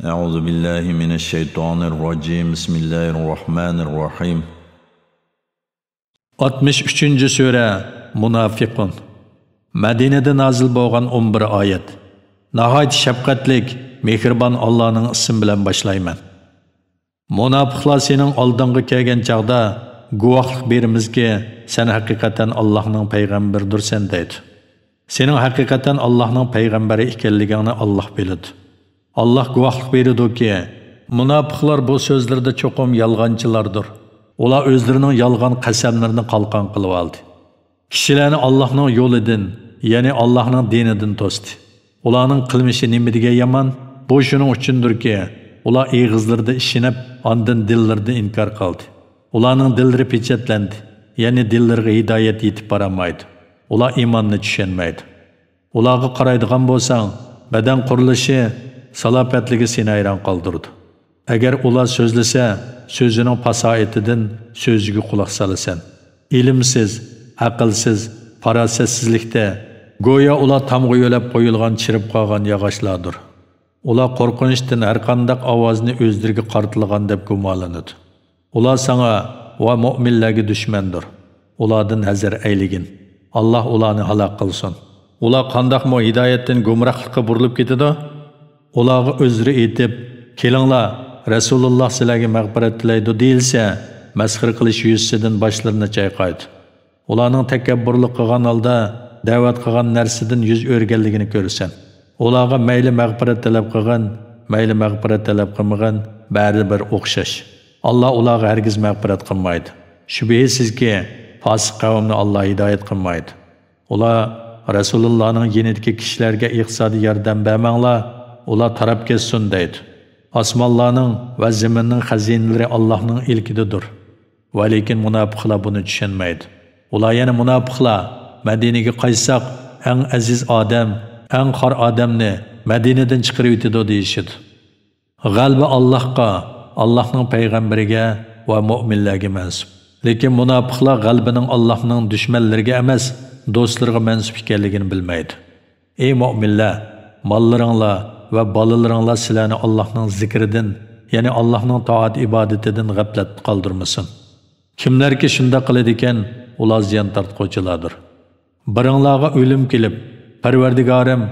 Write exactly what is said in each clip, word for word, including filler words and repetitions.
أعوذ بالله من الشيطان الرجيم. بسم الله الرحمن الرحيم. ئاتمىش ئۈچىنچى سۈرە، مۇنافىقۇن. مەدىنىدە نازىل بولغان ئون بىر ئايەت. ناھايىتى شەپقەتلىك، مېھرىبان ئاللانىڭ ئىسمى بىلەن باشلايمەن. مۇناپىقلار سېنىڭ ئالدىڭغا كەلگەن چاغدا، گۇۋاھلىق بېرىمىزكى، سەن ھەقىقەتەن ئاللاھنىڭ پەيغەمبىرىدۇرسەن دەيدۇ. سېنىڭ ھەقىقەتەن ئاللاھنىڭ پەيغەمبىرى ئىكەنلىكىڭنى ئاللاھ بىلىدۇ. ئاللاھ گۇۋاھلىق بېرىدۇكى، مۇناپىقلار بۇ سۆزلىرىدە چوقۇم يالغانچىلاردۇر. ئۇلار ئۆزلىرىنىڭ يالغان قەسەملىرىنى قالقان قىلىۋالدى. كىشىلەرنى ئاللاھنىڭ يولىدىن، يەنى ئاللاھنىڭ دىنىدىن توستى. ئۇلارنىڭ قىلمىشى نېمە دېگەن يامان! بۇ شۇنىڭ ئۈچۈندۇركى، ئۇلار ئېغىزلىرىدا ئىشىنىپ، ئاندىن دىللىرىدا ئىنكار قىلدى. ئۇلارنىڭ دىللىرى پېچەتلەندى، يەنى دىللىرىغا ھىدايەت يېتىپ بارالمايدۇ. ئۇلار ئىماننى چۈشەنمەيدۇ. ئۇلارغا قارايدىغان بولساڭ، بەدەن قۇرۇلۇشى، سالاپەتلىكى سېنى ھەيران قالدۇرىدۇ. ئەگەر ئۇلار سۆزلىسە، سۆزىنىڭ پاساھىتىدىن سۆزىگە قۇلاق سالىسەن. ئىلىمسىز، ئەقىلسىز، پاراسەتسىزلىكتە، گويا ئۇلار تامغا يۆلەپ قويۇلغان چىرىپ قالغان ياغاچلاردۇر. ئۇلار قورقۇنچتىن ھەرقانداق ئاۋازنى ئۆزلىرىگە قارىتىلغان دەپ گۇمانلىنىدۇ. ئۇلار ساڭا ۋە مۆمىنلەرگە دۈشمەندۇر. ئۇلاردىن ھەزەر ئەيلىگىن. ئاللاھ ئۇلارنى ھالاك قىلسۇن. ئۇلار قانداقمۇ ھىدايەتتىن گۇمراھلىققا بۇرۇلۇپ كېتىدۇ؟ ئۇلارغا ئۆزرە ئېيتىپ، كېلىڭلار، رەسۇلۇللاھ سىلەرگە مەغپىرەت تىلەيدۇ دېيىلسە، مەسخىرە قىلىش يۈزىسىدىن باشلىرىنى چايقايدۇ. ئۇلارنىڭ تەكەببۇرلۇق قىلغان ھالدا دەۋەت قىلغان نەرسىدىن يۈز ئۆرۈگەنلىكىنى كۆرىسەن. ئۇلارغا مەيلى مەغپىرەت تەلەپ قىلغىن، مەيلى مەغپىرەت تەلەپ قىلمىغىن، بەرىبىر ئوخشاش. ئاللاھ ئۇلارغا ھەرگىز مەغپىرەت قىلمايدۇ. شۈبھىسىزكى، پاسىق قەۋمنى ئاللاھ ھىدايەت قىلمايدۇ. ئۇلار رەسۇلۇللانىڭ يېنىدىكى كىشىلەرگە ئىقتىسادىي ياردەم بەرمەڭلار، ئۇلار تاراپ كەتسۇن دەيدۇ. ئاسمانلارنىڭ ۋە زېمىننىڭ خەزىنىلىرى ئاللاھنىڭ ئىلكىدىدۇر. ۋەلىكىن مۇناپىقلار بۇنى چۈشەنمەيدۇ. ئۇلار يەنە مۇناپىقلار، مەدىنىگە قايتساق، ئەڭ ئەزىز ئادەم، ئەڭ خار ئادەمنى مەدىنىدىن چىقىرىۋېتىدۇ دېيىشىدۇ. غەلىبە ئاللاھقا، ئاللاھنىڭ پەيغەمبىرىگە ۋە مۆمىنلەرگە مەنسۇپ. لېكىن مۇناپىقلار غەلىبىنىڭ ئاللاھنىڭ دۈشمەنلىرىگە ئەمەس، دوستلىرىغا مەنسۇپ ئىكەنلىكىنى بىلمەيدۇ. ئەي مۆمىنلەر، ماللىرىڭلار ۋە بالىلىرىڭلار سىلەرنى ئاللاھنىڭ زىكرىدىن، يەنى ئاللاھنىڭ تائەت-ئىبادىتىدىن غەپلەتتە قالدۇرمىسۇن. كىملەركى شۇنداق قىلىدىكەن، ئۇلار زىيان تارتقۇچىلاردۇر. بىرىڭلارغا ئۆلۈم كېلىپ، پەرۋەردىگارىم،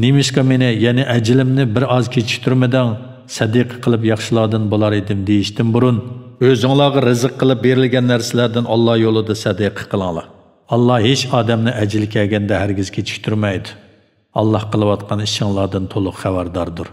نېمىشقا مېنى، يەنى ئەجىلىمنى بىر ئاز كېچىكتۈرمىدىڭ؟ سەدىقە قىلىپ ياخشىلاردىن بولار ئىدىم دېيىشتىن بۇرۇن، ئۆزۈڭلارغا رىزىق قىلىپ بېرىلگەن نەرسىلەردىن ئاللا يولىدا سەدىقە قىلىڭلار. ئاللا ھېچ ئادەمنى ئەجىلى كەلگەندە ھەرگىز كېچىكتۈرمەيدۇ. ئاللا قىلىۋاتقان ئىشىڭلاردىن تولۇق خەۋەرداردۇر.